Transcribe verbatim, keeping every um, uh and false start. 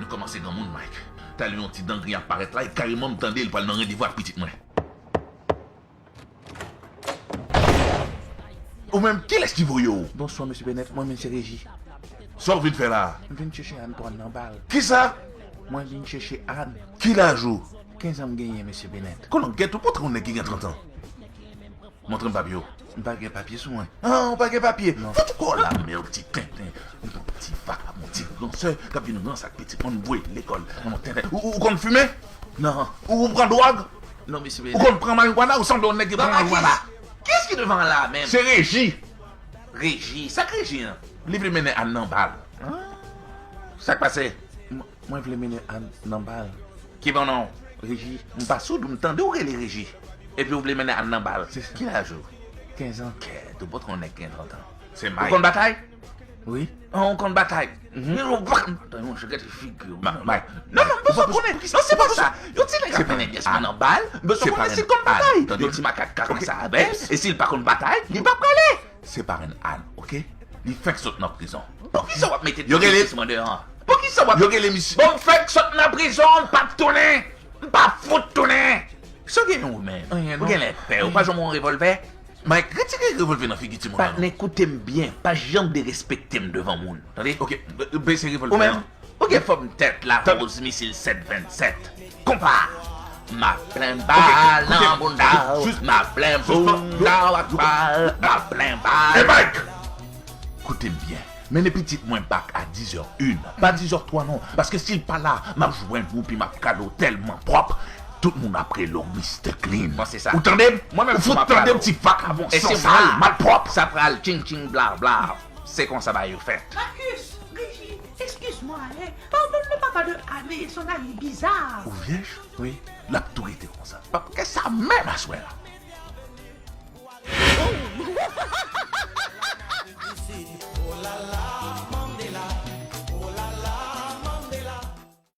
Nou kòmanse granmoun, Mike. Talè yon ti dangri ap parèt la, e kareman m tande l pral nan randevou ak pitit mwen. Ou menm, kilès ki voye w? Bonswa, mesye Bennett. Mwen menm se Reji. Sa w vin fè la a? M vin chèche Ann pou Ann nan bal. Kisa? Mwen vin chèche Ann. Ki laj ou? Kenz an m genyen, mesye Bennett. Kolonn, gèt ou, montre yon nèg ki gen trant an. Montre m papye w. M pa gen papye sou mwen. Ah, ou pa gen papye? Non. Fout kò w la, men yon ti tenten. Yon ti vakabon, ti ransè, k ap vin ranse ak pitit moun, voye l lekòl. Yon tenten. Ou, ou konn fimen? Non. Ou, ou pran dwòg? Non, mesye Bennett. Ou konn pran marijuana? Ou sanble yon nèg ki pran marijuana. Kiyès ki devan an la menm? Se Reji. Reji? Sa k Reji an? Li vle mennen Ann nan bal. Ah. Sa k pase? M-, mwen vle mennen Ann nan bal. Ki bon non? Reji. M pa soud, m tande w rele Reji. Epi w vle mennen Ann nan bal. Se sa. Ki laj ou? Kenz an. Kèt, ou pa twò nèg gen trant an. Se Mike. Ou konn batay? Wi. An, ou konn batay? Mhm. Men ou pa konn batay, monchè, gade figi w. Ma-, Mike. Non, non, m bezwen konnen. Non, se pa sa. Yon ti nèg ap mennen pyès mwen nan bal, m bezwen konnen si l konn batay. Yon ti makak ka konsa avè m, e si l pa konn batay, li pa prale. Se parenn Ann, oke? Li fenk sot nan prizon. Poukisa w ap mete tout kesyon deyò an? Poukisa w ap... Yo rele misye. Bon, m fenk sot nan prizon, m p ap tounen. M p ap fout tounen. Sa w genyen ou menm? Anyen non. Ou genlè pè, ou pa janm yon revòlvè? Mike, retire revòlvè nan figi timoun nan non. Patnè, koute m byen, pa janm derespekte m devan moun, tande? Oke, bese revòlvè an. Ou menm, ou gen fòm tèt la, Rose misil sèt vennsèt. Konpa! M ap plen bal nan bounda w, m ap plen bounda w ak bal, m ap plen bal. Hey Mike! Koute m byen. Mennen pitit mwen bak a dizè en. Pa dizè twa non. Paske si l pa la, m ap jwenn ou pi m ap kale w tèlman pwòp. Tout moun ap rele w Mister Clean. Bon, se sa. Ou tande m? Ou fout tande m, ti vakabon sansal, malpwòp. Sa pral tching tching bla bla. Se konsa bagay yo fèt. Marcus, Reji, excuse-moi, hein. Pardonne-le, papa de Anne et son ami bizarre. Ou vyèj? Wi. L ap tou rete konsa. Paske sa menm aswè a.